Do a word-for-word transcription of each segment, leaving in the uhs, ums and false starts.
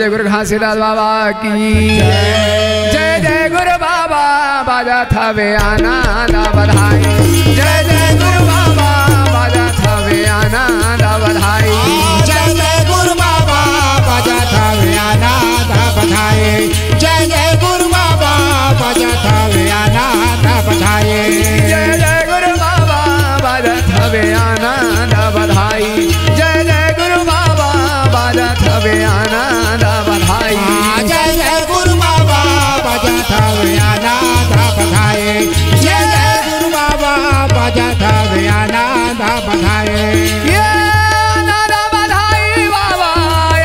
गुरु घासीदास बाबा की जय। जय जय गुरु बाबा, बाजत हवे आनंद बधाई। जय जय गुरु बाबा, बाजत हवे आनंद बधाई। जय जय गुरु बाबा, बाजत हवे आनंद बधाई। जय जय गुरु बाबा, बाजत हवे आनंद बधाई। जय जय गुरु बाबा, बाजत हवे आनंद बधाई। जय जय गुरु बाबा, बाजत हवे आनंद बधाई। जय जय गुरु बाबा, बाजत हवे आनंद बधाई। जय जय गुरु बाबा, बाजत हवे आनंद बधाई। ये आनंद बधाई बाबा,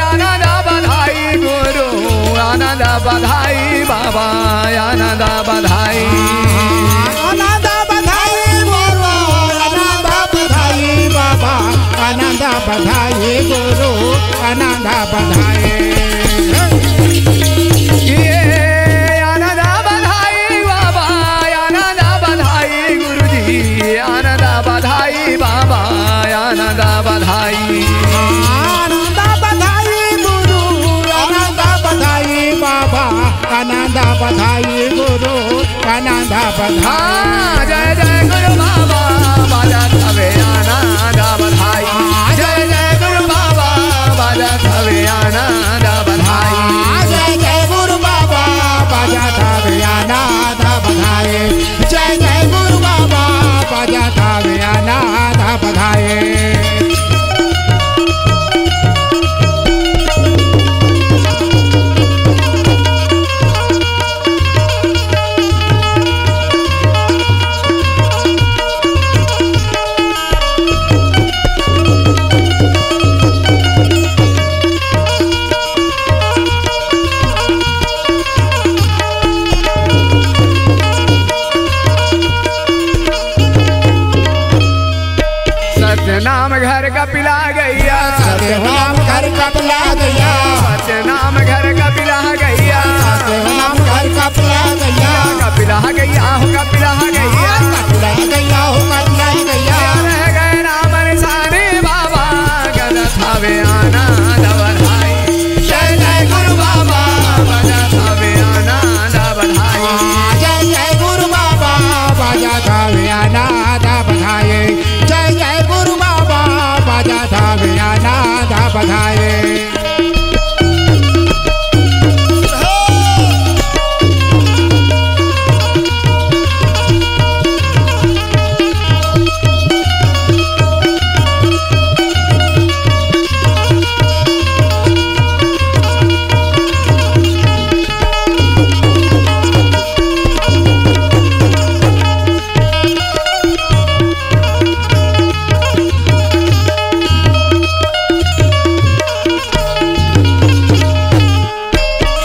आनंद बधाई गुरु, आनंद बधाई बाबा, आनंद बधाई। आनंद बधाई गुरु, आनंद बधाई बाबा, आनंद बधाई गुरु, आनंद बधाई। ये आनंद बधाई बाबा, आनंद बधाई गुरु जी, आनंद बधाई बाबा, आनंद बधाई। आनंद बधाई गुरु, आनंद बधाई बाबा, आनंद बधाई गुरु, आनंद बधाई। हाँ, जय जय गुरु बाबा, बाजत हवे आनंद बधाई। हाँ, जय जय गुरु बाबा, बाजत हवे आनंद बधाई। हाँ, जय जय गुरु बाबा, बाजत हवे आनंद बधाई। जय जय गुरु बाबा, बाजत हवे आनंद बधाई। सतनाम घर कपिला गैया। सतनाम घर कपिला गैया। सतनाम घर कपिला गैया। सतनाम घर कपिला गैया। कपिला गैया हो, कपिला गैया। कपिला गैया हो, कपिला गैया। रह गए नाम निशानी बाबा, गदत हवे आनंद बधाई। जय जय गुरु बाबा, गदत हवे आनंद बधाई। जय जय गुरु बाबा, बाजत हवे आनंद बधाई। जय जय गुरु बाबा, बाजत हवे आनंद बधाई।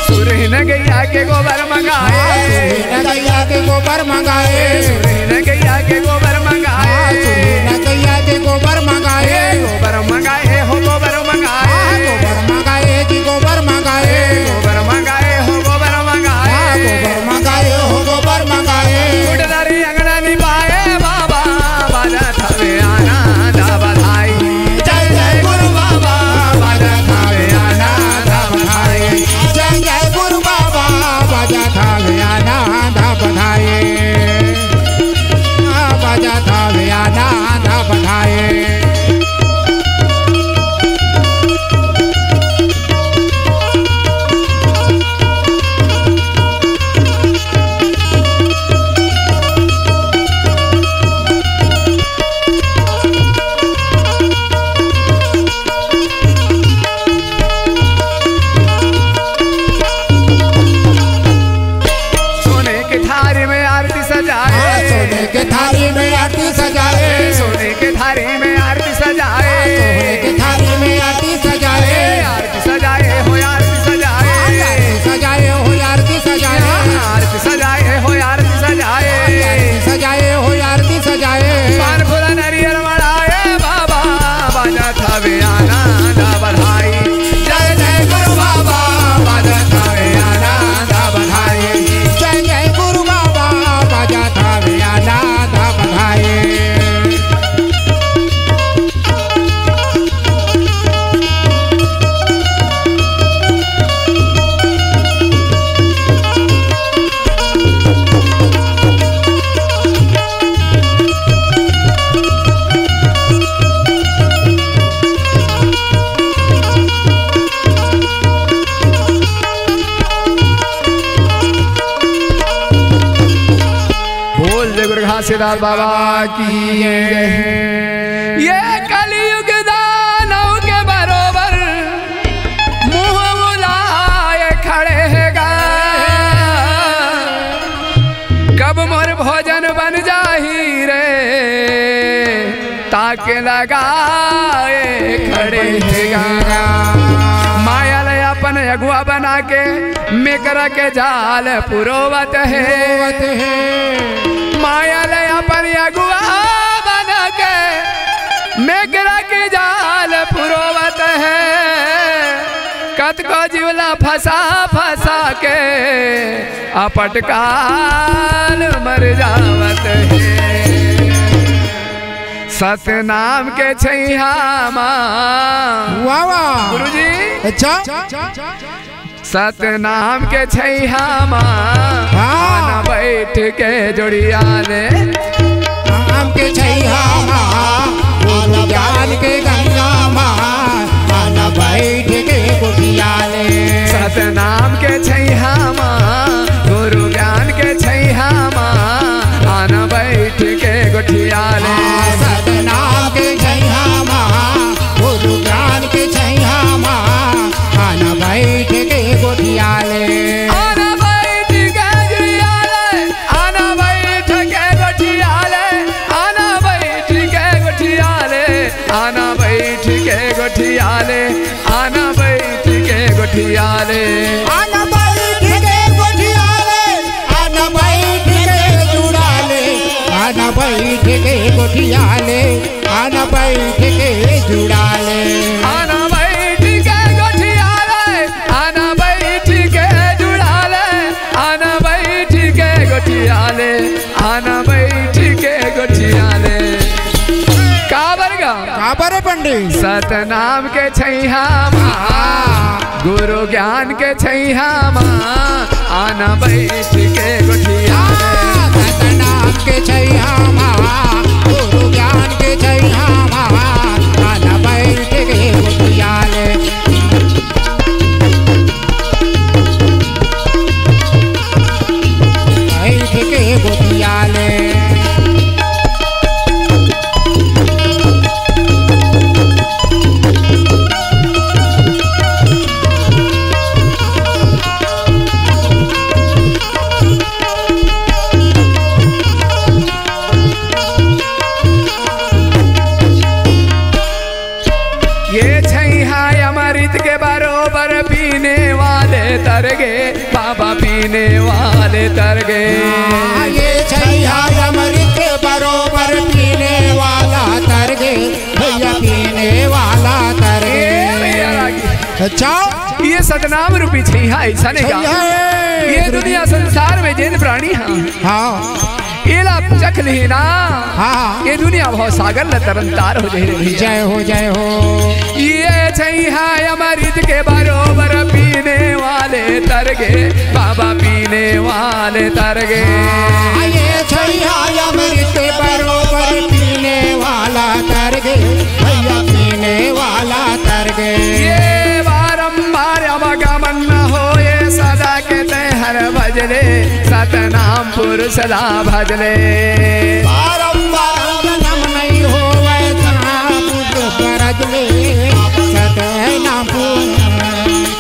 सुरहीन गैया के गोबर मंगाए। हाँ, सुरहीन गैया के गोबर मंगाए। सुरहीन गैया के गोबर मंगाए। हाँ, सुरहीन गैया के गोबर मंगाए। गोबर मंगाए हो, गोबर मंगाए। हाँ, गोबर मंगाए जी, गोबर मंगाए। गोबर मंगाए हो, गोबर मंगाए। हाँ, गोबर मंगाए हो, गोबर मंगाए। गुडदारी अंगना निभाए बाबा, बाजत हवे आनंद बधाई। जय जय गुरु बाबा, बाजत हवे आनंद बधाई। जय जय गुरु बाबा, बाजत हवे आनंद बधाई। दास बाबा की जय। ये कलयुग दानव के बरोबर मुंह फुलाए खड़े हे गा। कब मोर भोजन बन जाही रे, ताक लगाए खड़े हे गा। माया ले अपन अगुआ बना के मेकरा के जाल पुरोवत हे। माया ले अपन अगुआ बना के मेकरा के जाल पुरोवत हे। कतको जीव ला फंसा फंसा के अपटकाल मर जावत हे। सतनाम के छैहा मा। वाह, वाह। गुरुजी। अच्छा। सतनाम के छैहा मा। हाँ। आना बैठ के जोड़िया ले। नाम के छैहा मा, गुरु ज्ञान के गंगा मा, आना बैठ के गोठिया ले। सतनाम के छैहा मा, गुरु ज्ञान के छैहा मा, आना बैठ के गोठिया ले। हाँ, सतनाम के छैहा मा, गुरु ज्ञान के छैहा मा, आना बैठ के गोठिया ले। आना बैठ के जुड़िया ले, आना बैठ के गोठिया ले, आना बैठ के गोठिया ले, आना बैठ के गोठिया ले, आना बैठ के गोठिया ले। आना बैठ के गोठिया ले, आना बैठ के जुड़ा ले, आना बैठ के गोठिया ले। आना बैठ के जुड़ा ले। आना बैठ के गोठिया ले, आना बैठ के जुड़ा ले, आना बैठ के गोठिया ले, आना बैठ के गोठिया ले। काबर गा? काबर हे पंडित? सतनाम के छैहा मा, गुरु ज्ञान के छैहा मा, आना बैठ के गोठिया ले। सतनाम के छैहा मा, गुरु ज्ञान के छैहा मा, आना बैठ के गोठिया ले। बैठ के गोठिया ले। ये छैहा अमृत के बरोबर पीने वाले तर गे, बाबा पीने वाले तर गे। हाँ, ये छैहा अमृत के बरोबर पीने वाला तर गे, भैया पीने वाला तर गे। ए भैया रागी। अच्छा। ये सतनाम रूपी छैहा ऐसा नहीं का? छैहा हे। ये दुनिया संसार में जेन प्राणी हा। हाँ। एला चख लिही ना। हाँ। ये दुनिया भव सागर ल तरन तार हो जाही रे भैया। जय हो, जय हो। ये छैहा अमृत के बरोबर पीने वाले तर गे, बाबा पीने वाले तर गे। हाँ, ये छैहा अमृत के बरोबर पीने वाला तर गे, भैया पीने वाला तर गे। ये बारंबार आवागमन न होए, सदा के तैं हर भजले, सतनाम पुरुष ला भजले। बारंबार जन्म नहीं होवे, सतनाम पुरुष ला भजले, सतनाम पुरुष।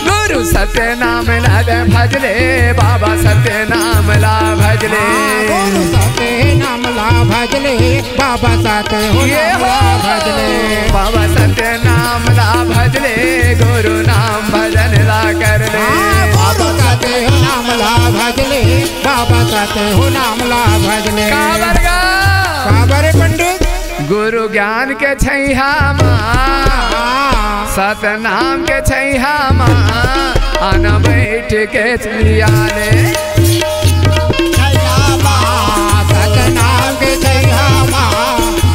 गुरु सतनाम ला भजले, बाबा सतनाम ला भजले। हाँ, गुरु सतनाम ला भजले, बाबा सत हो ये नाम ला हो। भजले। बाबा सतनाम ला भजले, गुरु नाम भजन ला कर ले। हाँ, गुरु सत हो नाम ला भजले, बाबा सत हो नाम ला भजले। काबर गा? काबर हे पंडित? गुरु ज्ञान के छैहा मा, हाँ। सतनाम के छैहा मा, आना बैठ के चलिया ले। छैहा मा, सतनाम के छैहा मा,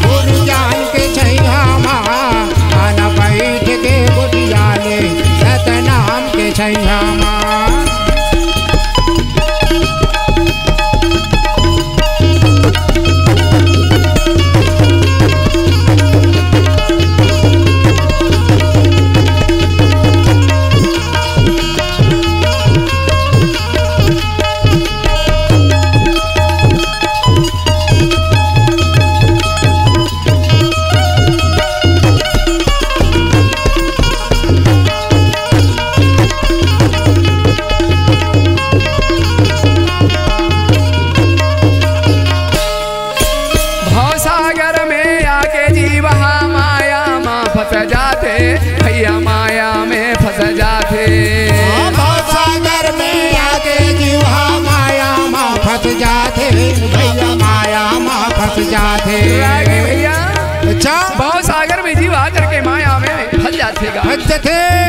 गुरु ज्ञान के छैहा मा, आना बैठ के गोठिया ले, सतनाम के छैहा मा।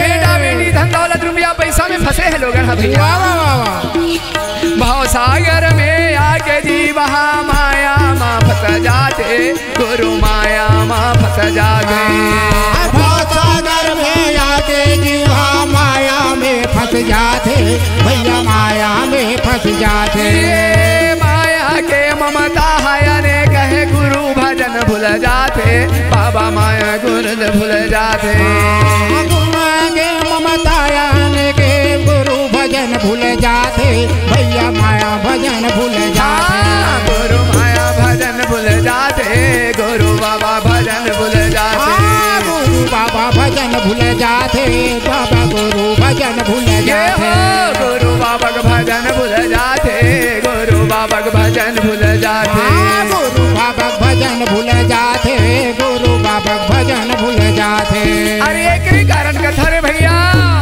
बेटा बेटी, धन दौलत, रुपया पैसा में फंसे हे लोगन ह भैया। वाह, वाह, वाह, वाह। भवसागर में आके जीव हा माया मा फंस जाथे, गुरु माया मा फंस जाथे। भवसागर में आके जीव हा माया में फंस जाथे, भैया माया में फंस जाथे। ये माया के ममता हे अनेक हे, गुरु भजन भूल जाथे, बाबा माया गुरु भूल जाथे। माया के ममता हे अनेक हे, गुरु भजन भूल जाथे, भैया माया भजन भूल जाथे। हाँ, गुरु माया भजन भूल जाथे, गुरु बाबा भजन भूल जाथे। हाँ, गुरु बाबा भजन भूल जाथे, बाबा गुरु भजन भूल ये जाथे। हो, गुरु बाबा के भजन भूल जाथे, गुरु बाबा के भजन भूल जाथे। हाँ, गुरु बाबा के भजन भूल जाथे, गुरु बाबा के भजन भूल जाथे। अरे एकरे कारण कथे रे भैया।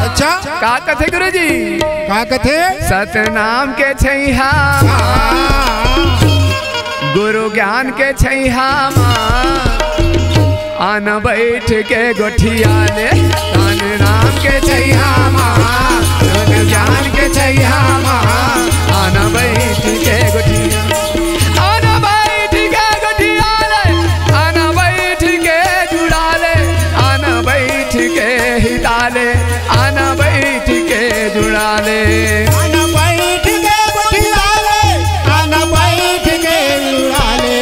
अच्छा। का कथे गुरुजी? का कथे? सतनाम के छैहा मा, हाँ। गुरु ज्ञान के छैहा मा, आना बैठ के गोठिया ले। सतनाम के छैहा मा, गुरु ज्ञान के छैहा मा, आना बैठ के गोठिया, आना बैठ के गोठिया ले, आना बैठ के जुड़ा ले, आना बैठ के हिता ले, आना बैठ के जुड़ा ले। आना बैठ के गोठिया ले, आना बैठ के जुड़ा ले,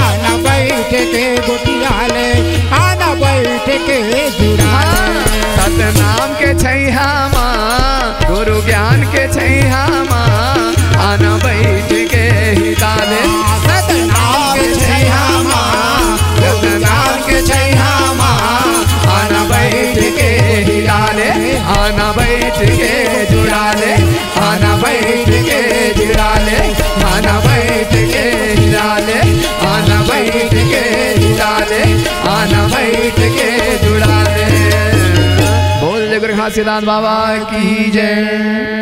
आना बैठ के गोठिया ले, आना बैठ के जुड़ा ले। हाँ, सतनाम के छैहा मा, गुरु ज्ञान के छैहा मा, आना बैठ के हिता ले। सतनाम के छैहा मा, गुरु ज्ञान के छैहा मा, आना बैठ के हिला ले, आना बैठ के जुड़ा ले, आना बैठ के जुड़ा ले, आना बैठ के हिला ले, आना बैठ के हिला ले, आना बैठ के जुड़ा ले। बोल गुरु घासीदास बाबा की जय।